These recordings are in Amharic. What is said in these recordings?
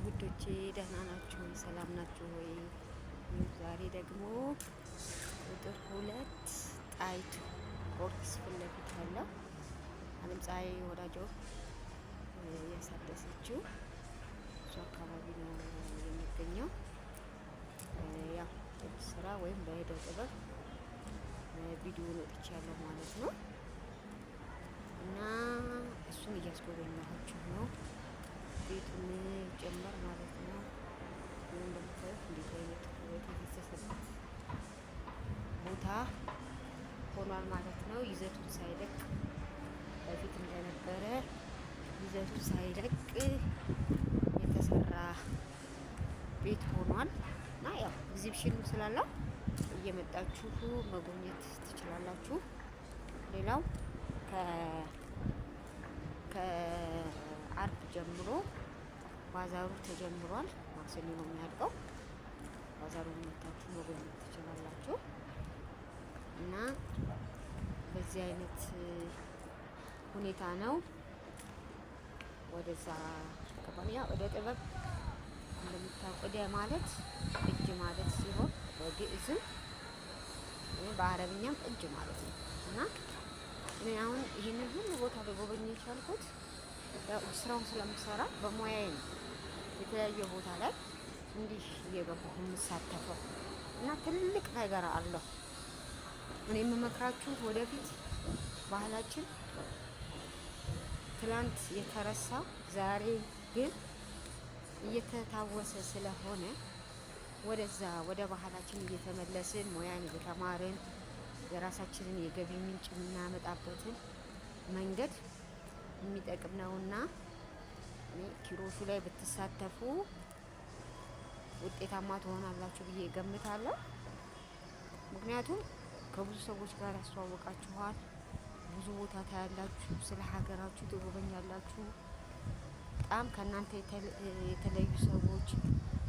ውዶቼ ደህና ናችሁ ወይ? ሰላም ናችሁ ወይ? ዛሬ ደግሞ ቁጥር 2 ጣይቱ ጊዮርጊስ ፊት ለፊት ያለው አለም ፀሐይ ወዳጆ ያሳደሰችው እሱ አካባቢ ነው የሚገኘው። ያው እጅ ስራ ወይም በእደ ጥበብ ቪዲዮን ወጥቻለሁ ማለት ነው እና እሱን እያስጎበኘኋችሁ ነው። ቤቱን ጭምር ማለት ነው። እንደምታዩት እንዴት አይነት ውበት የፈሰሰበት ቦታ ሆኗል ማለት ነው። ይዘቱን ሳይለቅ በፊት እንደነበረ ይዘቱን ሳይለቅ የተሰራ ቤት ሆኗል እና ያው ኤግዚቢሽኑ ስላለው እየመጣችሁ መጎብኘት ትችላላችሁ። ሌላው ከአርብ ጀምሮ ባዛሩ ተጀምሯል። ማክሰኞ ነው የሚያልቀው። ባዛሩን መታችሁ መጎብኘት ትችላላችሁ እና በዚህ አይነት ሁኔታ ነው ወደዛ ገባን። ያው እደ ጥበብ እንደምታውቁ እደ ማለት እጅ ማለት ሲሆን በግዕዝም በአረብኛም እጅ ማለት ነው እና እኔ አሁን ይህንን ሁሉ ቦታ ልጎበኝ የቻልኩት ያው ስራውን ስለምሰራ በሙያዬ ነው። የተለያየ ቦታ ላይ እንዲህ እየገባሁ የምሳተፈው እና ትልቅ ነገር አለው። እኔ የምመክራችሁ ወደፊት ባህላችን ትላንት የተረሳው ዛሬ ግን እየተታወሰ ስለሆነ ወደዛ ወደ ባህላችን እየተመለስን ሙያን እየተማርን የራሳችንን የገቢ ምንጭ የምናመጣበትን መንገድ የሚጠቅም ነውና እኔ ኪሮሹ ላይ ብትሳተፉ ውጤታማ ትሆናላችሁ ብዬ እገምታለሁ። ምክንያቱም ከብዙ ሰዎች ጋር ያስተዋውቃችኋል። ብዙ ቦታ ታያላችሁ፣ ስለ ሀገራችሁ ትጎበኛላችሁ። በጣም ከእናንተ የተለዩ ሰዎች፣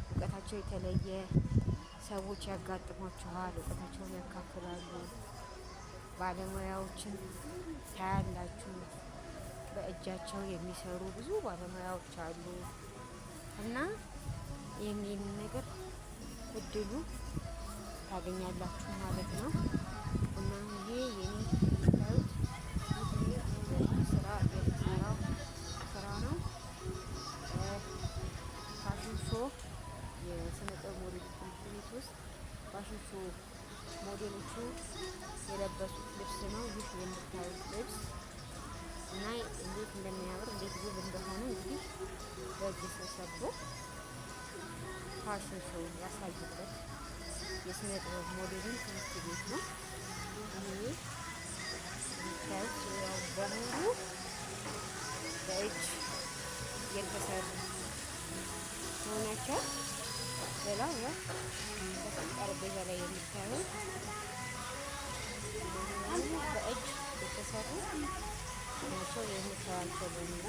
እውቀታቸው የተለየ ሰዎች ያጋጥሟችኋል። እውቀታቸውን ያካፍላሉ። ባለሙያዎችን ታያላችሁ። በእጃቸው የሚሰሩ ብዙ ባለሙያዎች አሉ እና ይህን ነገር እድሉ ታገኛላችሁ ማለት ነው። እና ይሄ የኔ የምታዩት ስራ የምሰራው ስራ ነው። Fashion show የስነ ጥበብ ሞዴል ትምህርት ቤት ውስጥ fashion show ሞዴሎቹ የለበሱት ልብስ ነው። ይህ የምታዩት ልብስ እና እንዴት እንደሚያምር እንዴት ውብ እንደሆነ እንግዲህ በእጅ ተሰርቶ fashion show ያሳዩበት የስነ ጥበብ modeling ትምህርት ቤት ነው። ይሄ የምታዩት ያው በሙሉ በእጅ የተሰሩ ናቸው። ሌላው ያው ጠረጴዛ ላይ የምታዩት በእጅ የተሰሩ ናቸው። የምታዩቸው በሙሉ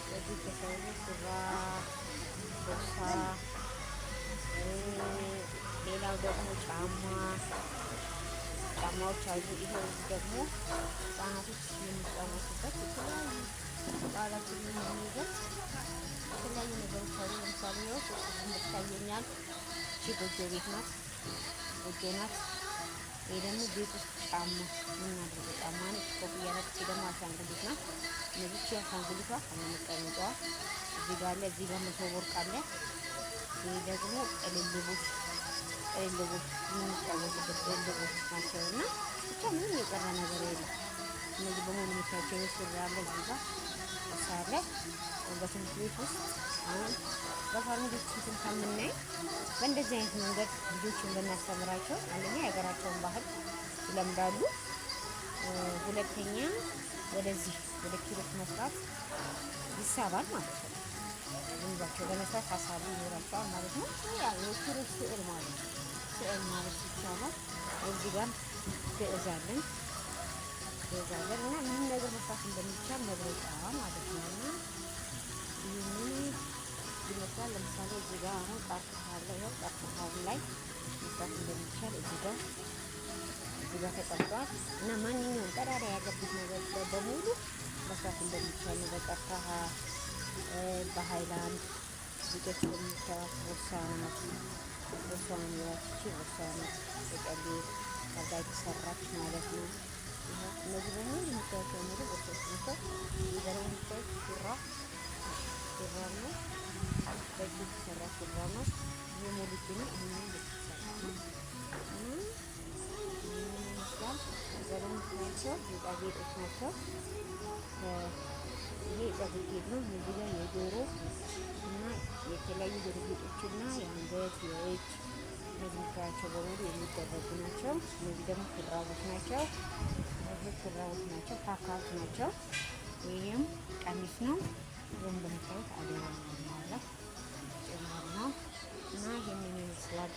በእጅ የተሰሩ ሹራብ፣ ቦርሳ፣ ሌላው ደግሞ ጫማዎች አሉ። ይሄው ደግሞ ህጻናቶች የሚጫወቱበት የተለያዩ በዓላችንን የሚገልጽ የተለያዩ ነገሮች አሉ። ለምሳሌ ይኸው ሶስት ዝንብ ይታየኛል። እቺ ጎጆ ቤት ናት፣ ጎጆ ናት። ይሄ ደግሞ ቤት ውስጥ ጫማ የምናደርገው ጫማ ነው። ኮፍያ ናት። እቺ ደግሞ አሻንጉሊት ናት። እነዚህ እቺ አሻንጉሊቷ ከነመቀመጫዋ እዚህ ጋር አለ። እዚህ ጋር መሶብ ወርቅ አለ። ይሄ ደግሞ ቅልልቦች ቅልልቦች የምንጫወትበት ቅልልቦች ናቸው እና ብቻ ምንም የቀረ ነገር የለም። እነዚህ በሙሉ የምታያቸው ሱሪ አለ፣ እዚህ ጋር ቦርሳ አለ። በትምህርት ቤት ውስጥ አሁን በፈረንጆች እንትን ከምናይ በእንደዚህ አይነት መንገድ ልጆችን ብናስተምራቸው አንደኛ የሀገራቸውን ባህል ይለምዳሉ፣ ሁለተኛ ወደዚህ ወደ ኪሮሽ መስራት ይሳባል ማለት ነው። ልምዷቸው ለመስራት ሀሳቡ ይኖራቸዋል ማለት ነው። ያው የኪሮሽ ስዕል ማለት ነው። ስዕል ማለት ይቻላል። እዚህ ጋር ግዕዝ አለን ግዕዝ አለን እና ምን ነገር መስራት እንደሚቻል መግለጫ ማለት ነው። እና ይህንን ይመስላል። ለምሳሌ እዚህ ጋር አሁን ቀርከሃ አለ። ያው ቀርከሃው ላይ መስራት እንደሚቻል እዚህ ጋር ተቀምጧል እና ማንኛውም ቀዳዳ ያለበት ነገር በሙሉ መስራት እንደሚቻል ነው። በቀርከሃ፣ በሃይላንድ፣ እዚህ ጋር የምታዩት ቦርሳ ናት። ቦርሳዋን የራስቺ ቦርሳ ናት። በጨሌ ከዛ የተሰራች ማለት ነው። እነዚህ በሙሉ የምታዩት በሙሉ ቦርሳዎች ናቸው። እዚህ ጋር የምታዩት ሹራብ ሹራብ ነው። በእጅ የተሰራ ሹራብ ነው። ይሄ ሙሉ እጅ ነው። ይሄንን የተሰራ ነው እና ይህንን ይመስላል። እዛ ደግሞ የምታዩቸው ጌጣጌጦች ናቸው። ይሄ የጸጉር ጌጥ ነው። እዚህ ጋር የጆሮ እና የተለያዩ ጆሮ ጌጦችና የአንገት፣ የእጅ እነዚህ የምታያቸው በሙሉ የሚደረጉ ናቸው። እነዚህ ደግሞ ሹራቦች ናቸው። እነዚህ ሹራቦች ናቸው፣ ፓካዎች ናቸው። ይህም ቀሚስ ነው። ይህም እንደምታዩት አደራ አለ ጭምር ነው እና ይህንን ይመስላል።